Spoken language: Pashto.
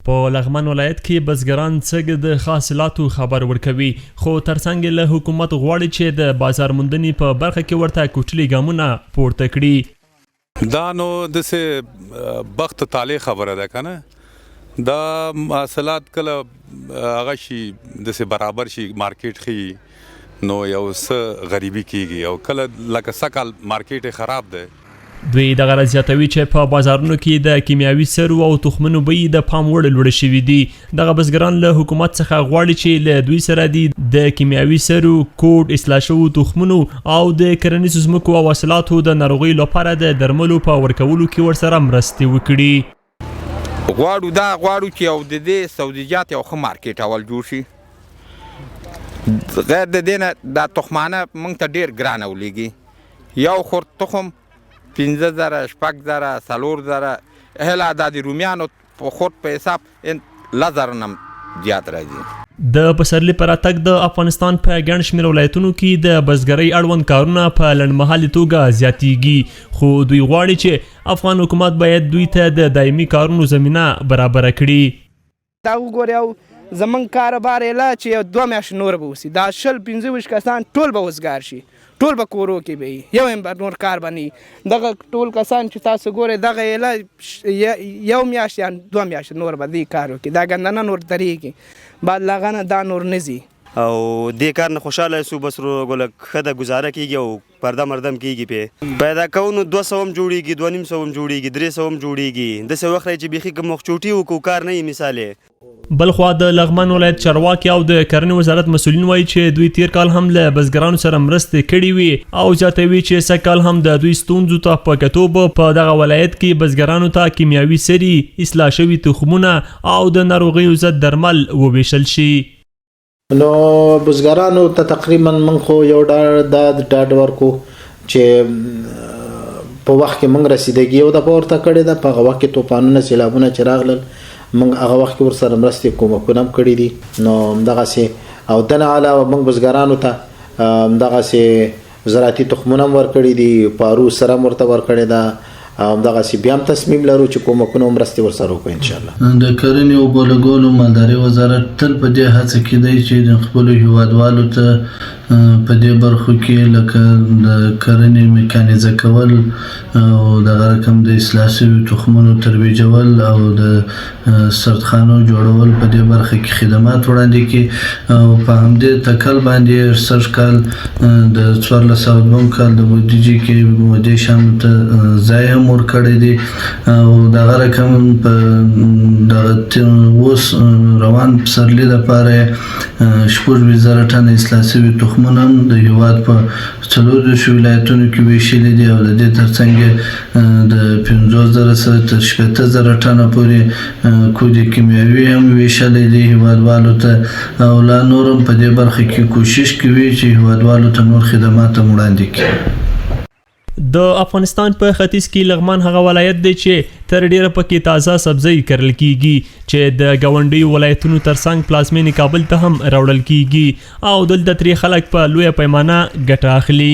په لغمان ولایت کې بزګران څږ د ښه حاصلاتو خبر ورکوي، خو ترڅنګ یې له حکومت غواړي چې د بازار موندنې په برخه کې ورته کوټلي ګامونه پورته کړي. دا نو داسې بخت طالع خبره ده کنه، دا حاصلات کله هغه شي، داسې برابر شي، مارکیټ ښه وي، نو یو څه غریبي کیږي، او کله لکه سږکال مارکیټ یې خراب دی. دوی دغه راز زیاتوي چې په بازارونو کې د کیمیاوي سرو او تخمونو بیې د پام وړ لوړې شوې دي. دغه بزګران له حکومت څخه غواړي چې له دوی سره دي د کیمیاوي سرو، کوډ، اصلاح شوو تخمونو او د کرنیزو ځمکو او حاصلاتو د ناروغیو لپاره د درملو په ورکولو کې ورسره مرستې وکړي. غواړو دا غواړو چې یو د دې سبزیجات یو ښه مارکیټ اول جوړ شي، غیر د دې نه دا تخمانه موږ ته ډېر ګرانه ولېږي. یو خور تخم 5000، 6000، 4000، هله دا د رومیانو په خورد په حساب ان 10,000 نه زیات راځي. د پسرلي په راتګ د افغانستان په ګڼ شمېر ولایتونو کې د بزګرۍ اړوند کارونه په لنډمهالي توګه زیاتیږي، خو دوی غواړي چې افغان حکومت باید دوی ته د دایمي کارونو زمینه برابره کړي. دا وګورئ او زمونږ کاروبار ایله چې یو دوه میاشتې نور به وسي، دا 20 25 کسان ټول به وزګار شي، ټول به کورو کې به وي، یو هم به نور کار به نه وي. دغه ټول کسان چې تاسو ګورئ دغه ایله یو میاشت یا دوه میاشتې نور به دوی کار وکړي، دا ګندنه نور درېږي، بعد له هغه نه دا نور نه ځي. او دې کار نه خوشحاله سو، بس ورو ګوله ښه ده، ګزاره کېږي او پرده مردم کېږي. پې پیدا کوو نو 200 هم جوړېږي، 250 هم جوړېږي، 300 هم جوړېږي. داسې وخت دی چې بیخي که مخچوټي وکړو کار نه یې مثال یې. بلخوا د لغمان ولایت چارواکي او د کرنې وزارت مسؤلین وایي چې دوی تیر کال هم له بزګرانو سره مرستې کړې وي او زیاتوي چې سږ کال هم د دوی ستونزو ته په کتو به په دغه ولایت کې بزګرانو ته کیمیاوي سري، اصلاح شوي تخمونه او د ناروغیو ضد درمل وویشل شي. نو بزګرانو ته تقریبا موږ خو یو دا ډاډ ورکو چې په وخت کې موږ رسیدګي یو دفعه ورته کړې ده. په هغه وخت کې توپانونه سیلابونه چې راغلل موږ هغه وخت کې ورسره مرستې کومکونه هم کړي دي. نو همدغسې او دنه علاوه موږ بزګرانو ته همدغسې زراعتي تخمونه هم ورکړي دي، پارو سره هم ورته ورکړې ده، او همدغسې بیا هم تصمیم لرو چې کومکونه او مرستې ورسره وکړو انشاءالله. د کرنې، اوبولګولو، مالدارۍ وزارت تل په دې هڅه کې دی چې د خپلو هیوادوالو ته په دې برخو کې لکه د کرنې میکانیزه کول او دغه رقم د اصلاح شوي تخمونو ترویجول او د سردخانو جوړول په دې برخه کې خدمات وړاندې کړي. او په همدې تکل باندې سږ کال د 1402 کال د بودیجې کې دې شیانو ته ځای هم ورکړی دی. او دغه رقم په دغه اوس روان پسرلي لپاره 26,000 ټنه اصلاح شوي تخمونه هم د هیواد په 34 ولایتونو کې ویشلي دي. او د دې ترڅنګ د 50,000 څخه تر 60,000 ټنه پورې کودې کیمیاوي هم ویشلې دي هیوادوالو ته. او لا نور هم په دې برخه کې کوشش کوي چې هیوادوالو ته نور خدمات هم وړاندې کړي. د افغانستان په ختیځ کې لغمان هغه ولایت دی چې تر ډیره پکې تازه سبزۍ کرل کیږي چې د ګاونډیو ولایتونو ترڅنګ پلازمینې کابل ته هم راوړل کیږي او دلته ترې خلک په لویه پیمانه ګټه اخلي.